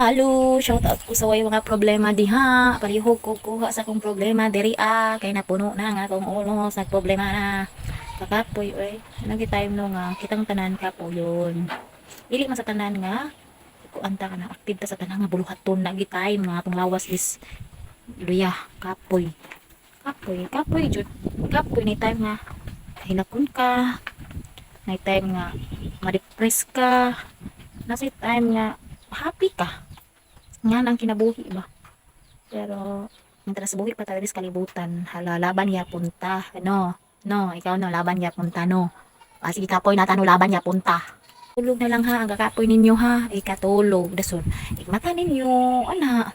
Hello, shout out ko sa way mga problema diha. Palihog ko kuha sa akong problema diri ah. Kay napuno na nga akong ulo sa problema na. Kakapoy oy. Anong time no nga kitang tanan kapoyon. Dili man sa tanan nga kuan ta ka na active ta sa tanan nga buluhaton na gi time nga atong lawas is luya kapoy. Kapoy, kapoy jud. Kapoy ni time nga hinakon ka. Na time nga ma-depress ka. Nasa time nga happy ka nga nang kinabuhi ba, pero mientras buhi pa tayo sa kalibutan, hala, laban yapon ta, ano no? Ikaw, no? Laban yapon ta, no? Ah, sige, kapoy na ta, no? Laban yapon ta. Tulog na lang ha, ang kakapoy ninyo ha, ikatulog dason, ikmata ninyo ana,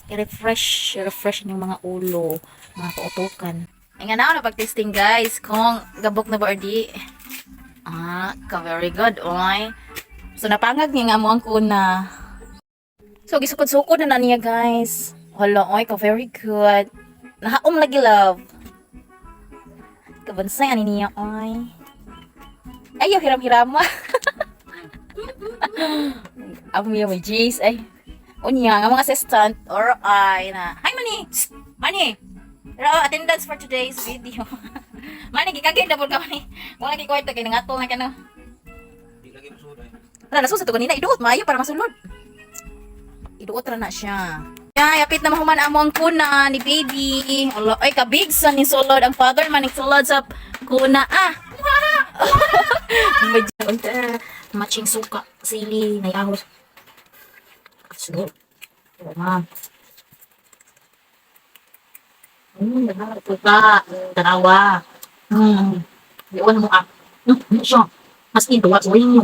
i-refresh, i-refresh inyong mga ulo, mga kautokan. Ay nga na ako na pag-testing, guys, kung gabok na ba or di. Ah, ka very good, oy. So napangag niya nga mo ang kuna. So gisukod-sukod na na niya, guys. Hala, oy, ka very good. Nahaom lagi, love. Kabansay ani niya, oy. Ayaw hiram-hirama. Amo niya may G's ay. Unya nga mga assistant or ay na. Hi, Mani. Psst, Mani. Pero attendance for today's video. Mani gikagin na pud ka, Mani. Wala gi kwarta kay nangatol na kano. Di lagi musulod ay. Wala nasusad to kanina iduot maayo para masulod. Iduot ra na siya. Ya, yapit na mahuman amo ang kuna ni baby. Alo, ay kabig sa ni sulod ang father man ni sulod sa kuna ah. Unta matching suka, sili, nay ahos. Sige. Ma. Puta, tanawa. Iwan mo ah. Ano siya? Mas in tuwa sa inyo.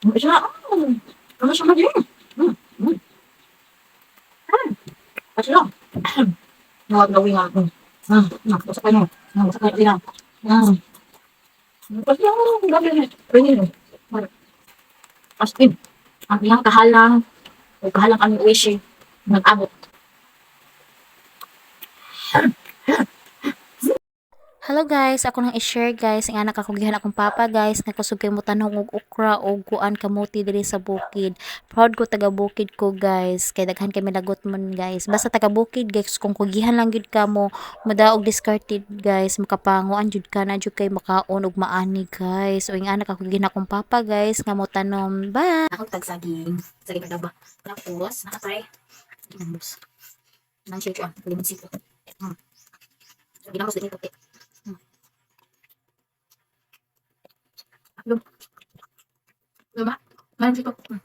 Ano siya? Ano siya maging? Ano siya? Nawag gawin nga. Basta kayo. Basta kayo sila. Basta gawin. Gawin. As in, ang iyang kahalang o kahalang ang uwishi nag-abot. Hello guys, ako nang i-share guys ang anak ako gihan akong papa guys nga kusog kay mo tanong og okra og kuan kamuti diri sa bukid. Proud ko taga bukid ko guys, kay daghan kay milagot man guys. Basta taga bukid guys, kung kugihan lang gyud kamo, mudaog discarded guys, makapanguan jud ka na jud kay makaon og maani guys. O ing anak ako gihan akong papa guys nga mo tanom. Bye. Ako tagsaging. Saging ba? Tapos, nakatry. Ginamos. Nang siya ah, limon sito. So, ginamos din puti. Lum. Luma. Mayroon sito. Okay.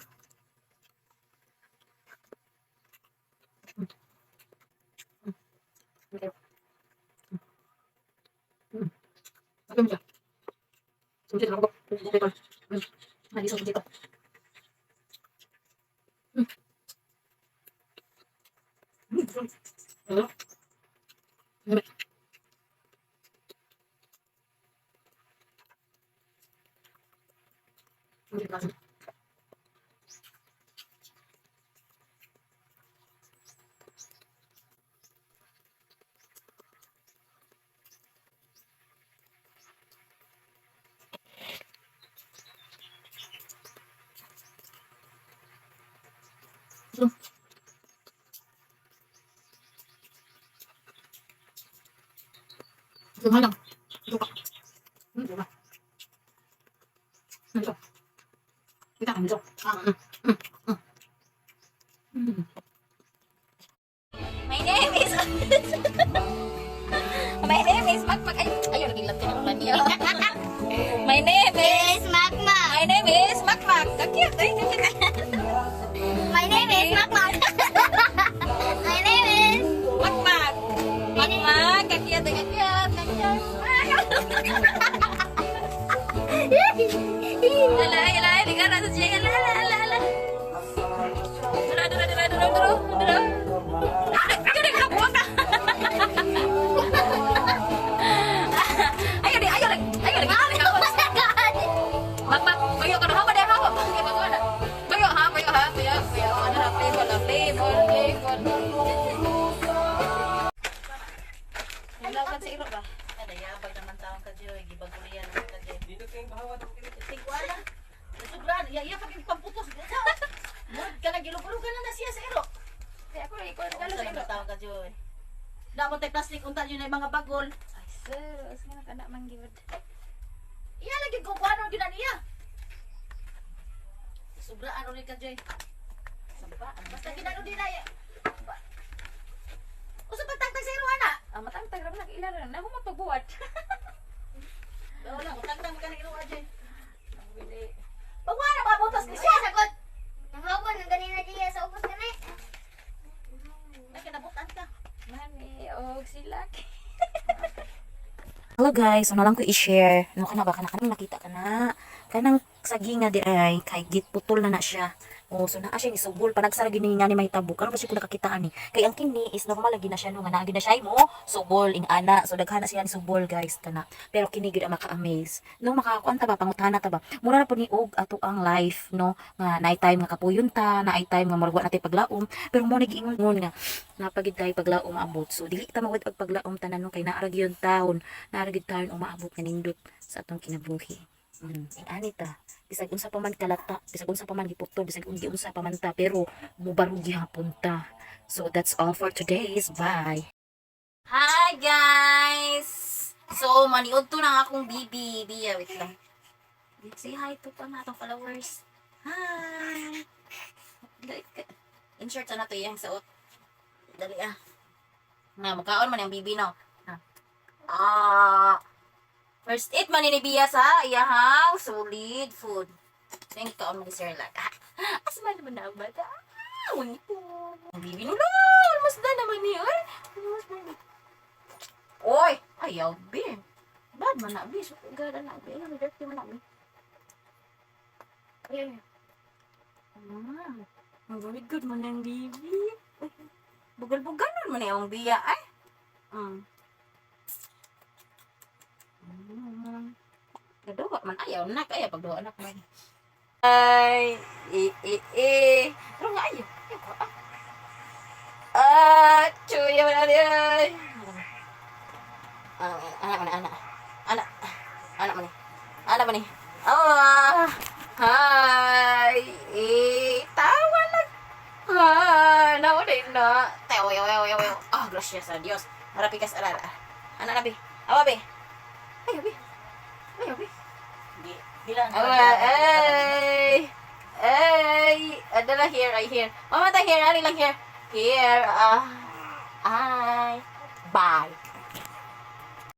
Lum siya. Sumsit ako. Sumsit. Mali sumsit. Ano? Lumalang. Lupa. Lupa. Ito. Kita kan ito. My name is My name is Makmak. Ay, ayaw naging love ng niya. My name is Is Makmak. My name is Makmak. Kakit. Ay, kakit. My name is Makmak. My name is Makmak. Makmak. Kakit. Ay, kakit. Kakit. Ala, ala, ala. Liga na sa siya. Ala, ala, ala, ala. Dura, dura, dura, dura, dura, dura. Ay, ay, ay, buwag na. Ayaw, ayaw, ayaw, ayaw, ayaw. Makmak, bayo ka na hawa dahil hawa. Bakit ba na? Bayo ha, bayo ha, bayo, bayo. Ano na, flavor na, flavor, flavor. Laban sa iro ba? Nadayabag naman taong ka, Joy. Gibagulian naman ka, Joy. Dito kay bahawat. Tigwala. Nasubran. Iya, iya, pag pamputos. Murag ka na, gilugulugan na. Kay ko Unsa naman taon ka, Joy? Da mo tay plastic unta yun ay mga bagol. Ay sir, asa na kana man gyud. Iya lagi ko kuano gyud na niya. Sobraan ulit ka, Joy. Sampa. Basta ginano din ay. Usa pagtagtag sa iro ana. Ah, matangtag ra man ila ra na humo pagbuhat. Wala, matangtang ka ng iro, Joy. Bili. Pagwala ba butas ni Siya siya? sagot. Nanghawan ang ganina diya sa ubos kani. Ay kinabutan ka. Mami og sila. Hello guys, ano lang ko i-share. Ano ka na ba? Kana kanang nakita ka na. Kanang saginga di ay kay gitputol na na siya. Oh, so naa siya ni subol panagsara gini nga ni mahitabo. Karon pa siya ko nakakita ani. Kay ang kini is normal lagi na siya no nga naa gid na siya mo subol ing ana. So daghan na siya ni subol guys kana. Pero kini gid ang maka-amaze. No makakuan ta ba pangutana ta ba. Mura na pud ni og ato ang life no nga naay time nga kapuyon ta, naay time nga murag wa natay paglaom, pero mo ni giingon nga napagid tayo paglaom maabot. So dili ta mawad og paglaom tanan no kay naa ra gyud taon naaragid tayo umaabot nga nindot sa atong kinabuhi. Ani ta, bisag unsa pa man kalata, bisag unsa pa man giputol, bisag unsa pa man ta, pero mubarog gihapon ta. So that's all for today's. Bye. Hi guys! So maniud to na akong bibi. Biya, wait lang. Say hi to pa na atong followers. Hi! In short, sana to iyang suot. Dali ah. Na, mukhaon man ang bibi no. Ah. Ah. First eat man ni Biya sa iyahang solid food. Thank you, kaon mo ni Sir Lag. Ah, asma naman na ang bata. Ah, unito. Ang bibi no lang. Mas na naman ni oy. Mas na. Oy, ayaw bi. Bad man na bi. So, gada na bi. Ayaw, dirty man na bi. Ay, ay. Ah, ang very good man ang bibi. Uy, bugal-bugal man ang biya ay. Gaduha man ayaw nak ayaw pagduha anak man. Ay, e e e. Pero nga ayaw. Ayaw ko ah. Ah, chuya man ali ay. Ah, anak man anak. Anak. Anak man. Anak man. Ah. Hi. Eh, tawa lang. Ah, nawa din na. Teo, yo, yo, yo, yo. Ah, gracias a Dios. Marapi kas arara. Anak nabi. Awa be. Ayo be. Ayo be. Di bilang. Awa, ay. Ay, adala here, ay here. Mama ta here, ali lang here. Here, ah. Ay. Bye.